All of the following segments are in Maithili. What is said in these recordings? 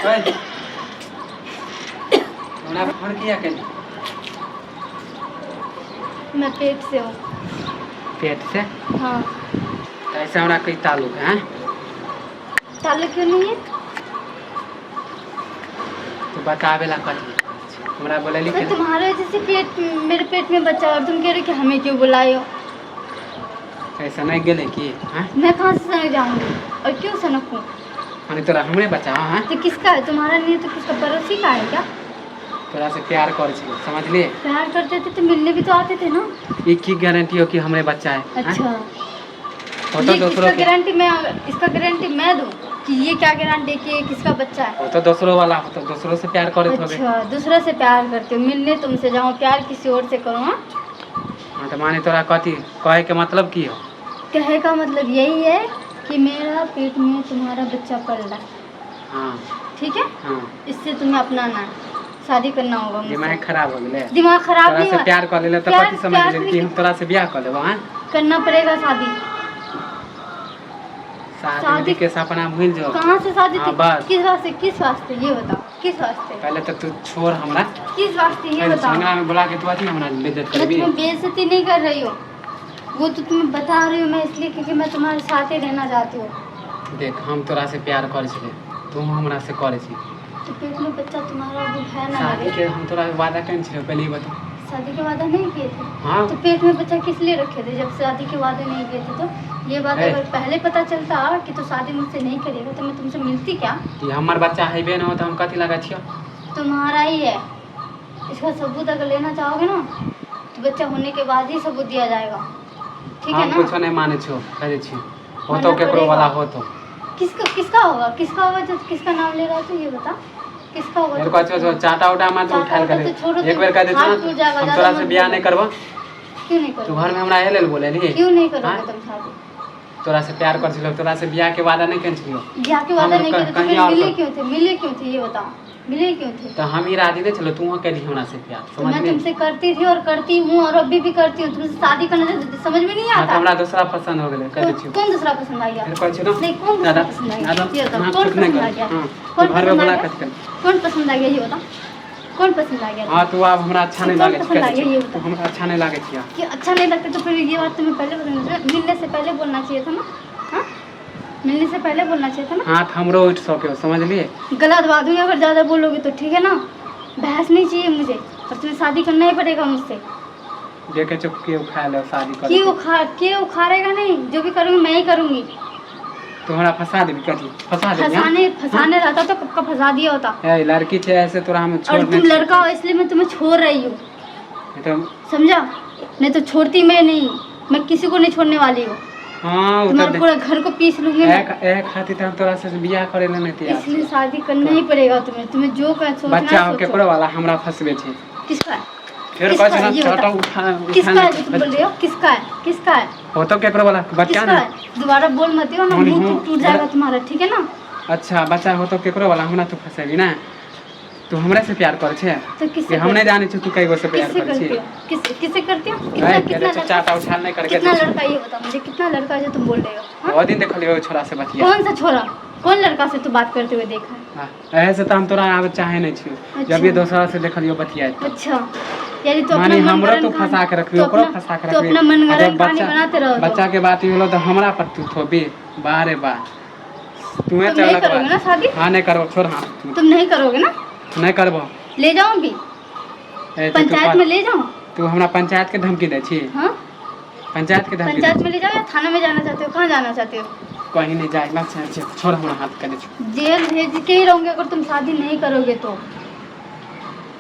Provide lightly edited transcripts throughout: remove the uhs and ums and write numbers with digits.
ओए, हमरा फोन किया केली? मैं पेट से हूँ। पेट से? हाँ। तो ऐसे हमरा कोई ताल्लुक है? ताल्लुक क्यों नहीं है? तू बतावे ला कथी हमरा बोलली? तो के तुम्हारे वजह से पेट, मेरे पेट में बच्चा और तुम कह रहे हो कि हमें क्यों बुलाए हो? ऐसा नहीं गेले की? हाँ। मैं कहाँ से सनक जाऊंगी और क्यों सनकूँ? माने तोरा हमरे बच्चा हाँ? तो किसका है? तुम्हारा नहीं है तो किसका, पड़ोसी का है क्या? तोरा से प्यार कर छी, समझलिए? प्यार करते थे तो मिलने भी तो आते थे ना। ई की गारंटी हो कि हमरे बच्चा है? हाँ? अच्छा। हो तो ये दोसरों किसका के गारंटी, मैं इसका गारंटी मैं दूँ कि ये क्या गारंटी कि ये किसका बच्चा है? हो तो दोसरों वाला हो तो दोसरों से प्यार करत होबे। अच्छा, दूसरा से प्यार करते हो, मिलने तुमसे जाऊँ, प्यार किसी और से करूँ? हाँ। हाँ, तो माने तोरा कथी कहे के मतलब की हो? कहे का मतलब यही है कि मेरा पेट में तुम्हारा बच्चा पल रहा है। हाँ। ठीक है? हाँ। इससे तुम्हें अपनाना है, शादी करना होगा मुझसे। दिमाग खराब हो गेलै। दिमाग खराब तोरा नहीं से हुआ। प्यार कर लेले तो प्यार कथी समझ प्यार लेली कि नहीं हम तोरा से बियाह कर लेबो? हाँ। करना पड़ेगा शादी। शादी शादी के सपना भूल जाओ। कहाँ से शादी हाँ, थी? बस। किस वास्ते, किस वास्ते ये बताओ, किस वास्ते? पहले तो तू छोड़ हमरा। किस वास्ते ये पहले बताओ। संगरा में बुला के तू अथी हमरा बेइज्जत मैं करबी? तुम्हें बेइज्जती नहीं कर रही हूँ, वो तो तुम्हें बता रही हूँ मैं इसलिए क्योंकि मैं तुम्हारे साथ ही रहना चाहती हूँ। देख, हम तोरा से प्यार करै छलियै, तू हमरा से करै छी। तो पेट में बच्चा तुम्हारा वो है ना शादी मेरे। के हम तोरा वादा केने छलियै, पहले ई बता। शादी के वादा नहीं किए थे? हाँ। तो पेट में बच्चा किस लिए रखे थे जब शादी के वादे नहीं किए थे? तो ये बात ए। अगर पहले पता चलता कि तो शादी मुझसे नहीं करेगा तो मैं तुमसे मिलती क्या? ई हमर बच्चा हेबे न हो तऽ हम कथी लगा छियौ? तुम्हारा ही है, इसका सबूत अगर लेना चाहोगे ना तो बच्चा होने के बाद ही सबूत दिया जाएगा, ठीक है हम ना? कुछो नहीं मानै छियौ, कह दै छियौ। होतो मानना केकरो पड़ेगा। वाला होतो। किसका, किसका होगा, किसका होगा जो किसका नाम ले रहा है तो ये बता किसका होगा? मेरे तो को अच्छा चाटा उटा मत चाटा उठायल उटा करे। तो छोड़ो, एक बेर कह दै हाथ छियौ टूट जाएगा, हम ज्यादा तोरा से मत बियाह बोलो। नहीं करबो। क्यों नहीं तू करोगे? घर में हमरा एहे लेल बोलेली? क्यों नहीं करोगे हाँ? तुम शादी? तोरा से प्यार कर छलियौ, तोरा से बियाह के वादा नहीं केने छलियौ। ब्याह के वादा हम नहीं किए थे तो कहीं फिर और मिले कर- क्यों थे, मिले क्यों थे ये बताओ, मिले क्यों थे? तो हम ही राजी नहीं छलियौ, तू केली हमरा से प्यार। तो मैं समझली? तुमसे करती थी और करती हूँ और अभी भी करती हूँ, तुमसे शादी करना चाहती थी, समझ में नहीं हाँ, तो आता? हमरा दूसरा पसंद हो गेलै, कह दै तो छियौ। कौन दूसरा पसंद आ गया? फेर कहै छियौ ने। नहीं, कौन दूसरा दादा पसंद आ गया दादा ये बताओ, हाँ, कौन चुप नहीं पसंद आ कर। गया? हाँ, कौन तू घर में पसंद आ बुला गया? कथी कर? कौन पसंद आ गया ये बताओ, कौन पसंद आ गया? हाँ, तू आब हमरा अच्छा नहीं कौन लागै छै। पसंद कह आ दै गया ये छियौ। तू बताओ। हमरा अच्छा नहीं लागै छियै। कि अच्छा नहीं लगता तो फिर ये बात तुम्हें पहले बोलना चाहिए, मिलने से पहले बोलना चाहिए था ना? हाँ, मिलने से पहले बोलना चाहिए था ना। हाथ हमरो उठि सके, समझलिए? गला दबा दूंगी अगर ज़्यादा बोलोगे तो, ठीक है ना? बहस नहीं चाहिए मुझे और तुम्हें शादी करना ही पड़ेगा मुझसे। देखे चुप के उखा ले शादी कर। क्यों उखा, क्यों उखाड़ेगा नहीं, जो भी करूँगी मैं ही करूँगी। तू हमरा फंसा देबी? कथी फंसा देबी? हाँ? फंसाने, फंसाने रहता तो कब का फंसा दिया होता। ए लड़की छै, ऐसे तोरा हम छोड़ और नहीं तुम लड़का हो इसलिए मैं तुम्हें छोड़ रही हूँ। तो समझा? नहीं तो छोड़ती मैं नहीं, मैं किसी को नहीं छोड़ने वाली हूँ। हाँ, वो तो तुम्हारे पूरा घर को पीस लूंगी मैं। एक एक खातिर तो हम तोरा से बियाह करे ले नहीं तैयार। इसलिए शादी करना ही पड़ेगा तुम्हें, तुम्हें जो कर सोचना बच्चा है हो सोचो। केकरो वाला हमरा फंसबे छै। किसका है? फेर किसका कहै है? छै ये ना बता। चाटा उठा उठा। किसका है जो तुम बोल रहे हो, किसका है, किसका है? हो तो केकरो वाला बच्चा किसका ना। है? दोबारा बोल मत हो ना, बोली मुंह हूँ। टूट जाएगा तुम्हारा, ठीक है ना? अच्छा, बच्चा हो तो केकरो वाला हमरा तू फंसेबी ना? तू हमरा से प्यार कर छै? तो किससे कि हम नहीं जाने छी तू कई गो से प्यार किससे कर करती छी। हो, किस किससे करती हो? कितना ए, कितना कहले लड़का, चाटा उछाल नहीं करके। कितना लड़का ये बता मुझे, कितना लड़का है जो तुम बोल रहे हो? हाँ? बहुत दिन देखलियो छोरा से बतिया। कौन सा छोरा, कौन लड़का से तू बात करते हुए देखा है? हाँ, ऐसे तो हम तोरा आब चाहे नहीं छी। अच्छा। जब ये दोसरा से देखलियो बतिया। अच्छा, यानी तो माने अपना हमरो मनगढ़ंत तू फंसा के रखबी, तो ओकरो अपना- फंसा के तो रखबी। अपना आ जब मनगढ़ंत कहानी बच्चा बनाते रहो तो। बच्चा के बात ई होलो तो हमरा पर तू थोपी, बारे बा तूहे तुम नहीं चलक करोगे ना शादी? हाँ, नहीं करबो, छोड़ हाँ। तुम नहीं करोगे ना? नहीं करबो। ले जाऊँ अभी? ए, तो तू पंचायत में ले जाऊँ? तू हमरा पंचायत के धमकी दै छी? हाँ। पंचायत के धमकी दै? पंचायत में ले जाओ या थाना में जाना चाहते हो, कहाँ जाना चाहते हो? कहीं नहीं जाए ना, छोड़ हमरा हाथ कर दै। जेल भेज के ही रहूंगी अगर तुम शादी नहीं करोगे तो।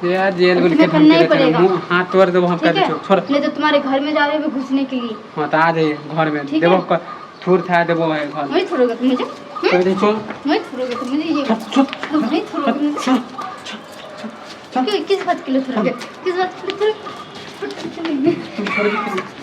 छी यार, जेल गुल के तुम्हें करना धमकी ही दै छै, पड़ेगा। मुँह हाथ तोड़ देबो हम, कर ठीक दै है? छियौ, छोड़। नहीं तो तुम्हारे घर में जा रहे हो घुसने के लिए। हाँ, तऽ आ जाइए घर में। ठीक देबो है। थूर था देबो है घर में। वही थोड़ोगे तुम मुझे? छोड़ दे, छोड़। वही थोड़ोगे तुम मुझे ये? छोड़, छोड़। तुम नहीं थोड़ोगे मुझे? छोड़, छोड़। क्यों, किस बात के लिए थोड़ोगे, किस बात के लिए थोड़ोगे? तू छोड़ दे।